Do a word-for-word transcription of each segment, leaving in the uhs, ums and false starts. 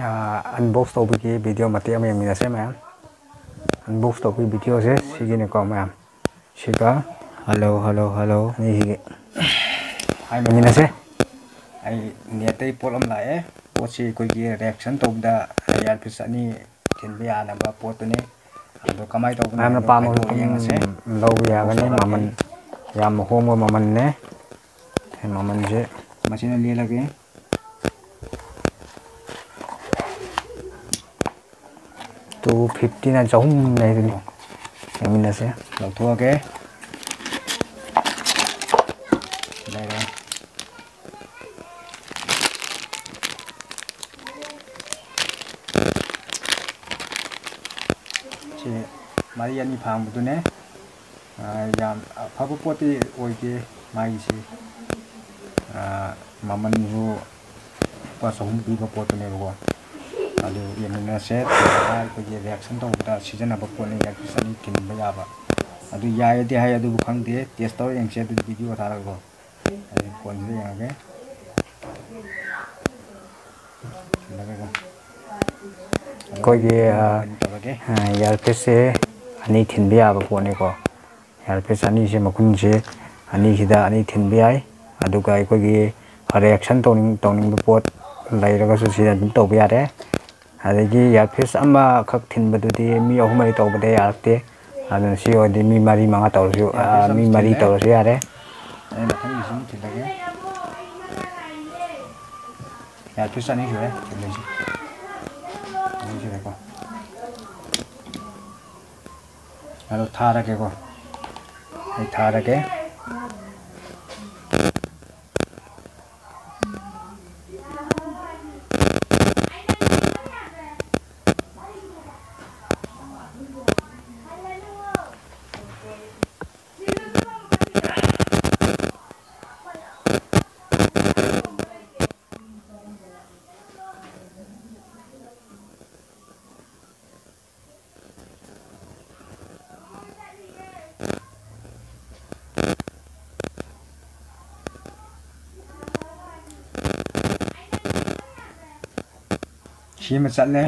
ꯑꯟꯕꯣꯛꯁ ꯇꯧꯕꯒꯤ ꯚꯤꯗꯤꯑꯣ ꯃꯇꯦꯛ ꯑꯃ ꯌꯦꯡꯃꯤꯟꯅꯁꯦ ꯃꯌꯥꯝ꯫ ꯑꯟꯕꯣꯛꯁ ꯇꯧꯕꯒꯤ ꯚꯤꯗꯤꯑꯣꯁꯦ ꯁꯤꯒꯤꯅꯤꯀꯣ ꯃꯌꯥꯝ꯫ ꯁꯤꯒ ꯍꯜꯂꯣ ꯍꯜꯂꯣ ꯍꯜꯂꯣ ꯑꯅꯤꯁꯤꯒꯤ ꯍꯥꯏꯃꯤꯟꯅꯁꯦ꯫ ꯑꯩ ꯅꯦꯠꯇꯩ ꯄꯣꯠ ꯑꯃ ꯂꯥꯛꯑꯦ꯫ ꯄꯣꯠꯁꯤ ꯑꯩꯈꯣꯏꯒꯤ ꯔꯤꯌꯦꯛꯁꯟ ꯇꯧꯕꯗ ꯏꯌꯥꯔꯄꯤꯁ ꯑꯅꯤ ꯊꯤꯟꯕ ꯌꯥꯅꯕ ꯄꯣꯠꯇꯨꯅꯤ꯫ ꯑꯗꯣ ꯀꯃꯥꯏꯅ ꯇꯧꯕꯅꯣ ꯃꯌꯥꯝꯅ ꯍꯥꯏꯕꯗꯣ ꯄꯥꯝꯃꯁꯨ ꯍꯥꯏꯐꯦꯠ ꯑꯗꯨꯝ ꯌꯦꯡꯉꯁꯦ꯫ ꯂꯧꯕ ꯌꯥꯒꯅꯤ꯫ ꯃꯃꯜ ꯌꯥꯝ ꯑꯍꯣꯡꯕ ꯃꯃꯜꯅꯦ꯫ ꯃꯃꯜꯁꯦ ꯃꯁꯤꯅ ꯂꯦꯜꯂꯒꯦ꯫ ꯇꯨ ꯐꯤꯐꯇꯤꯅ ꯆꯍꯨꯝ ꯂꯩꯗꯨꯅꯤ꯫ ꯌꯦꯡꯃꯤꯟꯅꯁꯦ꯫ ꯂꯧꯊꯣꯛꯑꯒꯦ꯫ ꯂꯩꯔꯦ꯫ ꯁꯤ ꯃꯔꯤ ꯑꯅꯤ ꯐꯥꯡꯕꯗꯨꯅꯦ꯫ ꯑ, ꯌꯥꯝ ꯑꯐꯕ ꯄꯣꯠꯇꯤ ꯑꯣꯏꯗꯦ ꯃꯥꯒꯤꯁꯤ꯫ ꯑ, ꯃꯃꯜꯁꯨ ꯂꯨꯄꯥ ꯆꯍꯨꯝ ꯄꯤꯕ ꯄꯣꯠꯇꯨꯅꯦꯕꯀꯣ꯫ ꯑꯗꯨ ꯌꯦꯡꯃꯤꯟꯅꯁꯦ꯫ ꯑꯩꯈꯣꯏꯒꯤ ꯔꯤꯌꯦꯛꯁꯟ ꯇꯧꯕꯗ ꯁꯤꯖꯤꯟꯅꯕ ꯄꯣꯠꯅꯤ, ꯏꯌꯥꯔꯄꯤꯁ ꯑꯅꯤ ꯊꯤꯟꯕ ꯌꯥꯕ꯫ ꯑꯗꯨ ꯌꯥꯏꯗꯤ ꯍꯥꯏ, ꯑꯗꯨꯕꯨ ꯈꯪꯗꯦ꯫ ꯇꯦꯁ ꯇꯧꯔ ꯌꯦꯡꯁꯦ꯫ ꯑꯗꯨꯗꯤ ꯚꯤꯗꯤꯑꯣ ꯊꯥꯔꯒꯀꯣ꯫ ꯑꯩ ꯐꯣꯟꯁꯤꯗ ꯌꯦꯡꯉꯒꯦ꯫ ꯊꯤꯜꯂꯒꯀꯣ꯫ ꯑꯩꯈꯣꯏꯒꯤ, ꯑ, ꯀꯩꯅꯣ ꯇꯧꯔꯒꯦ꯫ ꯑ, ꯏꯌꯥꯔꯄꯤꯁꯁꯦ ꯑꯅꯤ ꯊꯤꯟꯕ ꯌꯥꯕ ꯄꯣꯠꯅꯤꯀꯣ꯫ ꯏꯌꯥꯔꯄꯤꯁ ꯑꯅꯤꯁꯦ ꯃꯈꯨꯟꯁꯦ ꯑꯅꯤꯁꯤꯗ ꯑꯅꯤ ꯊꯤꯟꯕ ꯌꯥꯏ꯫ ꯑꯗꯨꯒ ꯑꯩꯈꯣꯏꯒꯤ ꯔꯤꯌꯦꯛꯁꯟ ꯇꯧꯅꯤꯡ-, ꯇꯧꯅꯤꯡꯕ ꯄꯣꯠ ꯂꯩꯔꯒꯁꯨ ꯁꯤꯗ ꯑꯗꯨꯝ ꯇꯧꯕ ꯌꯥꯔꯦ꯫ ꯑꯗꯒꯤ ꯏꯌꯥꯔꯄꯤꯁ ꯑꯃꯈꯛ ꯊꯤꯟꯕꯗꯨꯗꯤ ꯃꯤ ꯑꯍꯨꯝ ꯃꯔꯤ ꯇꯧꯕꯗ ꯌꯥꯔꯛꯇꯦ꯫ ꯑꯗꯨꯅ ꯁꯤ ꯑꯣꯏꯔꯗꯤ ꯃꯤ ꯃꯔꯤ ꯃꯉꯥ ꯇꯧꯔꯁꯨ, ꯑ, ꯏꯌꯥꯔꯄꯤꯁ ꯑꯃ ꯃꯤ ꯃꯔꯤ ꯊꯤꯜꯂꯦ꯫ ꯇꯧꯔꯁꯨ ꯌꯥꯔꯦ꯫ ꯑꯩ ꯃꯊꯪꯒꯤꯁꯨ ꯑꯃꯨꯛ ꯊꯤꯜꯂꯒꯦ꯫ ꯏꯌꯥꯔꯄꯤꯁ ꯑꯅꯤ ꯁꯨꯔꯦ ꯊꯤꯜꯂꯤꯁꯦ꯫ ꯑꯅꯤ ꯁꯨꯔꯦꯀꯣ꯫ ꯑꯗꯣ ꯊꯥꯔꯒꯦꯀꯣ꯫ ꯑꯩ ꯊꯥꯔꯒꯦ꯫ ꯁꯤꯃ ꯆꯠꯂꯦ꯫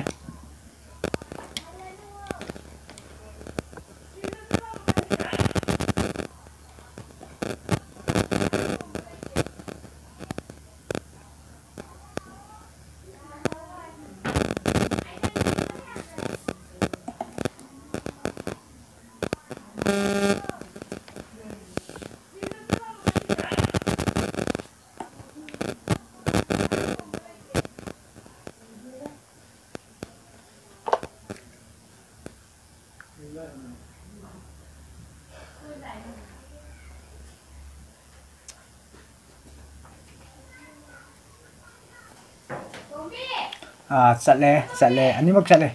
ꯑꯥ, ꯆꯠꯂꯦ, ꯆꯠꯂꯦ, ꯑꯅꯤꯃꯛ ꯆꯠꯂꯦ꯫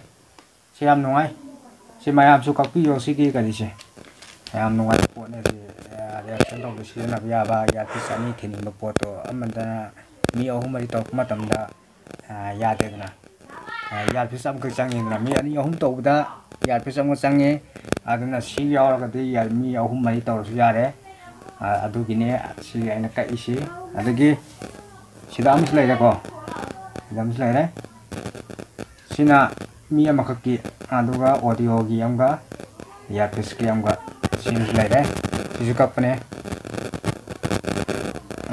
ꯁꯤ ꯌꯥꯝ ꯅꯨꯡꯉꯥꯏ꯫ ꯁꯤ ꯃꯌꯥꯝꯁꯨ ꯀꯛꯄꯤꯌꯣ, ꯁꯤꯒꯤ ꯀꯔꯤꯁꯦ꯫ ꯌꯥꯝ ꯅꯨꯡꯉꯥꯏꯕ ꯄꯣꯠꯅꯦ ꯁꯤ꯫ ꯑ, reaction ꯇꯧꯕꯗ ꯁꯤꯖꯤꯟꯅꯕ ꯌꯥꯕ earpiece ꯑꯅꯤ ꯊꯤꯟꯕ ꯄꯣꯠꯇꯣ ꯑꯃꯗꯅ ꯃꯤ ꯑꯍꯨꯝ ꯃꯔꯤ ꯇꯧꯔꯛꯄ ꯃꯇꯝꯗ, ꯑ, ꯌꯥꯗꯦꯗꯅ꯫ ꯑ, earpiece ꯑꯃꯈꯛ ꯆꯪꯉꯤꯗꯅ꯫ ꯃꯤ ꯑꯅꯤ ꯑꯍꯨꯝ ꯇꯧꯕꯗ earpiece ꯑꯃ ꯆꯪꯉꯤ꯫ ꯑꯗꯨꯅ ꯁꯤ ꯌꯥꯎꯔꯒꯗꯤ ꯌꯥ-, ꯃꯤ ꯑꯍꯨꯝ ꯃꯔꯤ ꯇꯧꯔꯁꯨ ꯌꯥꯔꯦ꯫ ꯑ, ꯑꯗꯨꯒꯤꯅꯦ ꯁꯤ ꯑꯩꯅ ꯀꯛꯏꯁꯤ꯫ ꯑꯗꯒꯤ ꯁꯤꯗ ꯑꯃꯁꯨ ꯂꯩꯔꯦꯀꯣ꯫ ꯁꯤꯗ ꯑꯃꯁꯨ ꯂꯩꯔꯦ꯫ ꯁꯤꯅ ꯃꯤ ꯑꯃꯈꯛꯀꯤ, ꯑꯗꯨꯒ audioꯒꯤ ꯑꯃꯒ earpieceꯀꯤ ꯑꯃꯒ ꯁꯤꯃꯁꯨ ꯂꯩꯔꯦ꯫ ꯁꯤꯁꯨ ꯀꯛꯄꯅꯦ꯫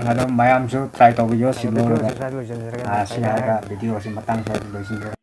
ꯑꯗꯣ ꯃꯌꯥꯝꯁꯨ try ꯇꯧꯕꯤꯌꯣ꯫ ꯁꯤ ꯑꯗꯣ ꯂꯣꯏꯔꯒ, videoꯁꯤ ꯁ꯭ꯋꯥꯏꯗ ꯂꯣꯏꯁꯤꯟꯖꯔꯒꯦ꯫ ꯑꯥ, ꯁꯤ ꯍꯥꯏꯔꯒ videoꯁꯤ ꯃꯇꯥꯡ ꯁ꯭ꯋꯥꯏꯗ ꯂꯣꯏꯁꯤꯟꯖꯔꯒꯦ꯫